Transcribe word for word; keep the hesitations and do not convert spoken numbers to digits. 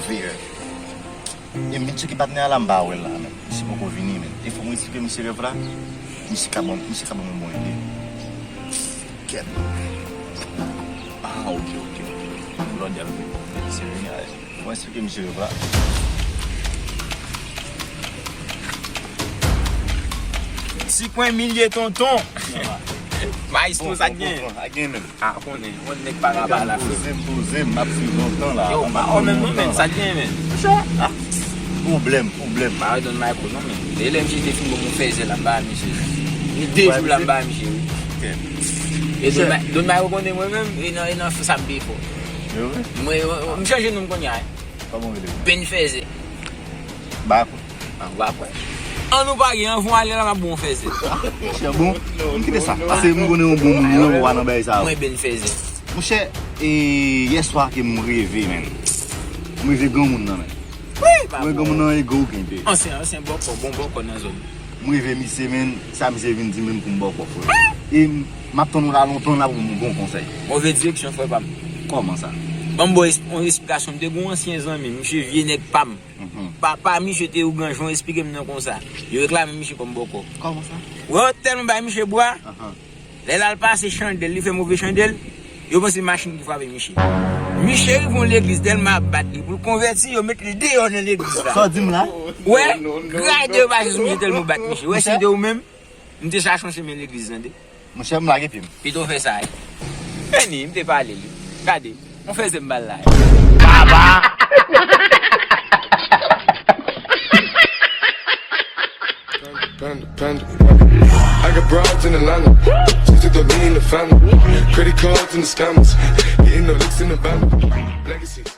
Veyè. E m vin tcheke patnè a la, m pa wè l la, men. Misye poko vini, men. E fò mwen eksplike misye rèv la. Misye ka ban, misye ka ban mwen bon ide. Kèt. Ah, ok, ok, ok. Lòt di a, misye vini a. Mwen eksplike misye rèv la. Ti kwen milye tonton. Maestro, sa k gen? Sa k gen menm? A, konnen, yon nèg pa ka pale afè. Poze m, poze m, m ap swiv lontan la. Yo, pa ou menm non, men sa k gen, men. Monchè, ah, pwoblèm, pwoblèm. Pa Don Marco non, men. E lè misye te fin bon, mwen fèzè la, m ba misye. Ni de jou la, m ba misye, wi. E Don Ma-, Don Marco konnen mwen menm, e nan, e nan sa m peye fò. Mwen, m chanje non m kounye a. Kòman w rele? Ben Fèzè. Ba An nou pa gen, an nou pa gen, anvan ale la, m ap bon fèzè. Monchè, bon, m kite sa. Pase m konnen yon bon moun, yon wa nan bagay sa yo. Mwen ben fèzè. Monchè, e, yè swa ke m reve, men. M reve granmoun nan, men. Wi, pa bon. Mwen granmoun nan e gwo kenbe. Ansyen, ansyen bòkò, bon bòkò nan zòn. M reve misye, men, sa misye vin di menm pou m bòkò, frè. E m, m ap tann ou la lontan, la pou m bon konsèy. Move direksyon, frè pa m. Kòman sa? Ban m bon es-, yon esplikasyon. M te gen yon ansyen zanmi, misye vye nèg pa m. Papa misye te ougan, jan w esplike m nan konsa. Yo reklame misye kòm bòkò. Kòman sa? Wè, yo tèlman bay misye bwa. Lè l al pase chandèl, li fè move chandèl. Yo panse machin ki frape misye. Misye rive yon legliz, tèlman ap bat li pou l konvèti, yo met li deyò nan legliz la. Sa w di m la? Wè, grade yo pase sou misye tèlman bat misye. Wè, si te ou menm, m te chache yon chemen legliz lan de. Monchè, m lage pye m. Pito fè sa, wi. Vini, m te pale li. Gade, m fè zè m ba l la, wi. Baba! Panda, panda, panda. I got broads in Atlanta. Just to throw me in the family. Credit cards and the scammers. Getting no licks in the van. Legacies.